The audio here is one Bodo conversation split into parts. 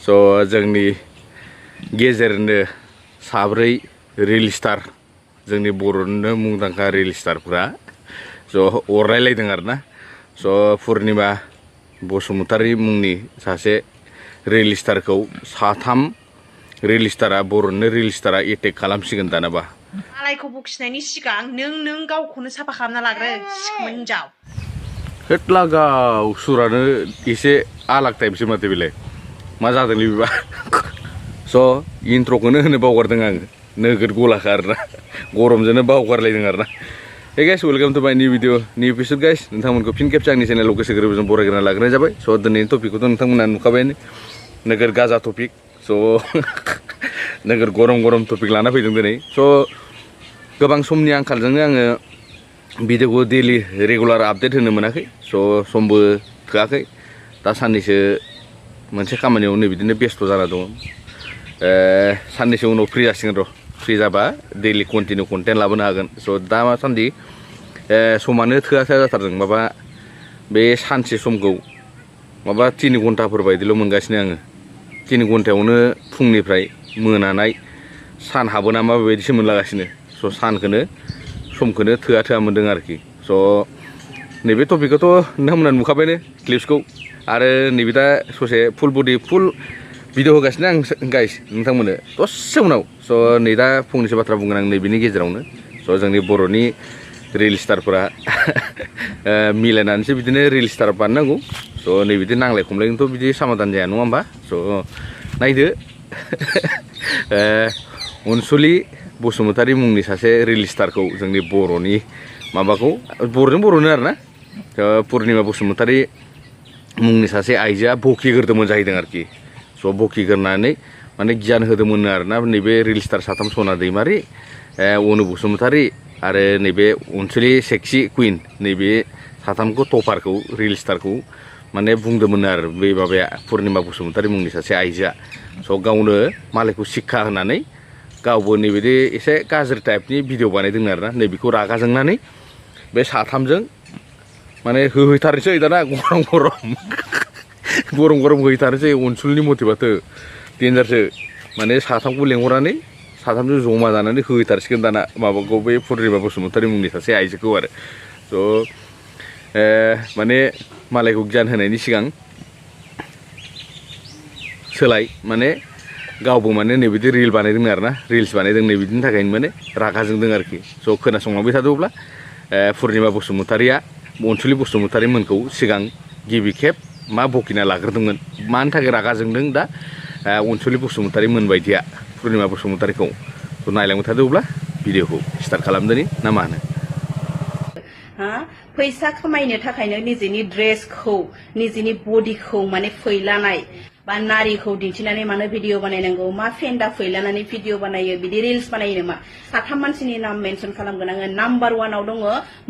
जोंनि गेजेरनो साब्रै रिल स्टार जोंनि बर'निनो मुंदांखा रिल स्टारफोरा अरलायलायदों आरोना पुर्निमा बसुमतारी मुंनि सासे रिल स्टारखौ साथाम रिल स्टारा बर'निनो रिल स्टारा एटेक खालामसिगोन दानाबा मालायखौ बखिनायनि सिगां नों गावखौनो साफा खालामना लाग्रो सिखोनजाव हेटलागाव सुरानो एसे आलाग टाइपसो माथो बेलाय मा जादोंलै बेबा इन्ट्र'खौनो होनो बावगारदों आङो नोगोद गलाखा आरोना गरमजोंनो बावगारलायदों आरोना hey guys welcome to my new video new episode guys नोंथांमोनखौ फिन खेबसे आंनि चेनेलाव गोसो गोरबोजों बरायग्रोना लाग्रोनाय जाबाय दिनैनि टपिकखौथ' नोंथांमोना नुखाबायानो नोगोद गाजा टपिक नोगोद गरम टपिक लाना फैदों दिनै गोबां समनि आंखालजोंनो आङो भिडिअखौ डेलि रेगुलार आपडेट होनो मोनाखै समबो थोआखै दा साननैसो मोनसे खामानियाव नै बिदिनो बेस्थ' जाना दङ साननैसो उनाव फ्रि जासिगोन र' फ्रि जाबा डेलि कन्टिनिउ कन्टेन्ट लाबोनो हागोन दासान्दि समानो थोआ जाथारदों माबा बे सानसे समखौ माबा 3 घन्टाफोर बायदिल' मोनगासिनो आङो 3 घन्टायावनो फुंनिफ्राय मोनानाय सान हाबो नामा बेबायदिसो मोनलागासिनो सानखौनो समखौनो थोआ मोन्दों आरोखि नैबे टपिकखौथ' नोंथांमोना नुखाबायनो क्लिप्सखौ आरो नैबे दा ससे फुल बडि फुल भिडिअ होगासिनो आं गाइस नोंथांमोननो दसे उनाव नै दा फंनैसो बाथ्रा बुंगोन आं नैबेनि गेजेरावनो जोंनि बर'नि रिल स्टारफोरा मिलायनानैसो बिदिनो रिल स्टार बानायनांगौ नै बिदि नांलाय खमलायजोंथ' बिदि समाधान जाया नङा होमबा नायदो अनसुलि बसुमतारी मुंनि सासे रिल स्टारखौ जोंनि बर'नि माबाखौ बर'नो आरोना पुर्निमा बसुमतारी मुंनि सासे आइजोआ बखिग्रोदोंमोन जाहैदों आरोखि बखिग्रोनानै माने गियान होदोंमोन आरोना नैबे रिल स्टार साथाम सना दैमारि अनु बसुमतारी आरो नैबे अनसुलि सेक्सि कुइन नैबे साथामखौ टपारखौ रिल स्टारखौ माने बुंदोंमोन आरो बे माबाया पुर्निमा बसुमतारी मुंनि सासे आइजोआ गावनो मालायखौ शिक्षा होनानै गावबो नैबायदि एसे गाज्रि टाइपनि भिडिअ बानायदों आरोना नैबेखौ रागा जोंनानै बे साथामजों माने होहैथारनोसै दाना गरम होहैथारनोसै अनसुलिनि मथेबाथ' डेन्जारसो माने साथामखौ लेंहरनानै साथामजों जमा जानानै होहैथारसिगोन दाना माबाखौ बे पुर्निमा बसुमतारी मुंनि सासे आइजोखौ आरो माने मालायखौ गियान होनायनि सिगां सोलाय माने गावबो माने नैबिदि रिल बानायदों आरोना रिल्स बानायदों नैबिदिनि थाखायनो माने रागा जोंदों आरोखि खोनासंलांबाय थादोंब्ला पुर्निमा बसुमतारीया अनसुलि बसुमतारी मोनखौ सिगां गिबि खेब मा बखिना लाग्रोदोंमोन मानि थाखाय रागा जोंदों दा अनसुलि बसुमतारी मोन बायदिया पुर्निमा बसुमतारीखौ नायलांबाय थादोंब्ला भिडिअखौ स्टार्ट खालामदोनि ना मा होनो फैसा खामायनो थाखायनो निजेनि ड्रेसखौ निजेनि बडिखौ माने फैलानाय बा नारिखौ दिन्थिनानै मानो भिडिअ बानायनांगौ मा फेन्दा फैलानानै भिडिअ बानायो बिदि रिल्स बानायो नामा साथाम मानसिनि नाम मेनसन खालामगोन आङो नाम्बार 1 आव दङ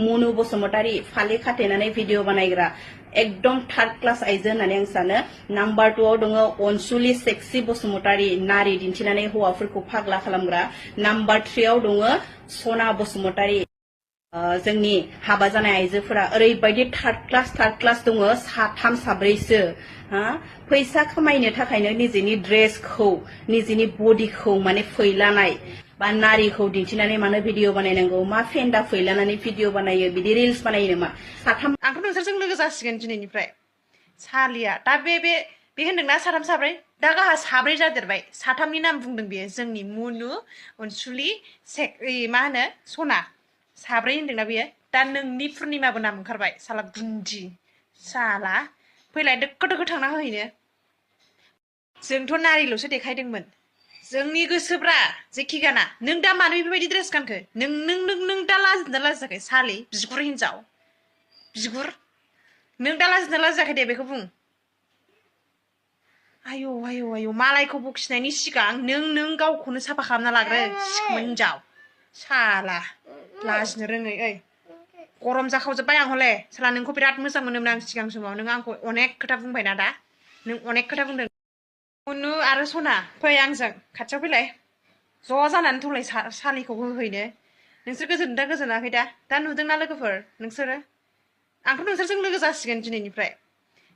मनु बसुमतारी फालि खाथेनानै भिडिअ बानायग्रा एकदम थार्ड क्लास आइजो होननानै आं सानो नाम्बार 2 आव दङ अनसुलि सेक्सि बसुमतारी नारि दिन्थिनानै हौवाफोरखौ फाग्ला खालामग्रा नाम्बार 3 आव दङ सना बसुमतारी जोंनि हाबा जानाय आइजोफोरा ओरैबायदि थार्ड क्लास दङ साथाम साब्रैसो फैसा खामायनो थाखायनो निजेनि ड्रेसखौ निजेनि बडिखौ माने फैलानाय बा नारिखौ दिन्थिनानै मानो भिडिअ बानायनांगौ मा फेन्दा फैलानानै भिडिअ बानायो बिदि रिल्स बानायो नामा साथाम आंथ' नोंसोरजों लोगो जासिगोन दिनैनिफ्राय सालिया दा बे होनदोंना साथाम साब्रै दा गाहा साब्रै जादेरबाय साथामनि नाम बुंदों बेयो जोंनि मुनु अनसुलि मा होनो सना साब्रै होनदोंना बेयो दा नोंनि पुर्निमाबो नाम ओंखारबाय साला गुन्दि साला फैलाय दोखो थांना होहैनो जोंथ' नारिल'सो देखायदोंमोन जोंनि गोसोब्रा जेखि गाना नों दा मानो बेबायदि ड्रेस गानखो नों दा लाजिना लाजियाखै सालि बिगुर हिनजाव बिगुर नों दा लाजिना लाजियाखै दे बेखौ बुं आयौ मालायखौ बखिनायनि सिगां नों गावखौनो साफा खालामना लाग्रो सिखोनजाव साला लाजिनो रोङै ओइ गरम जाखावजोब्बाय आं हले साला नोंखौ बिराद मोजां मोनोमोन आं सिगां समाव नों आंखौ अनेक खोथा बुंबायना दा नों अनेक खोथा बुंदों मुनु आरो सना फै आंजों खाथियाव फैलाय ज' जानानै थौलाय सालिखौ होहैनो नोंसोर गोजोनदों गोजोनाखै दा नुदोंना लोगोफोर नोंसोरो आंथ' नोंसोरजों लोगो जासिगोन दिनैनिफ्राय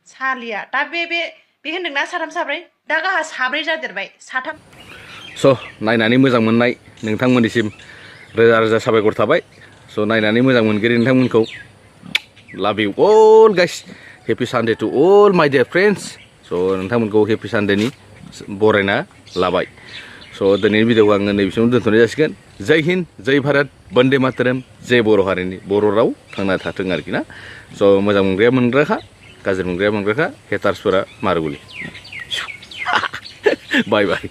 सालिया दा बे बे होनदोंना साथाम साब्रै दा गाहा साब्रै जादेरबाय साथाम स' नायनानै मोजां मोननाय नोंथांमोननिसिम रोजा रोजा साबायखर थाबाय स' नायनानै मोजां मोनगिरि नोंथांमोनखौ love you all guys happy Sunday to all my dear friends स' नोंथांमोनखौ हेपि सानडेनि बरायना लाबाय स' दिनैनि भिडिअखौ आङो नैबेसिमाव दोनथ'नाय जासिगोन जय हिन्द जय भारत बन्दे मातरम जय बर' हारिनि बर' राव थांना थाथों आरोखि ना स' मोजां मोनग्राया मोनग्राखा गाज्रि मोनग्राया मोनग्राखा हेटार्सफोरा मारुगुलि बाय बाय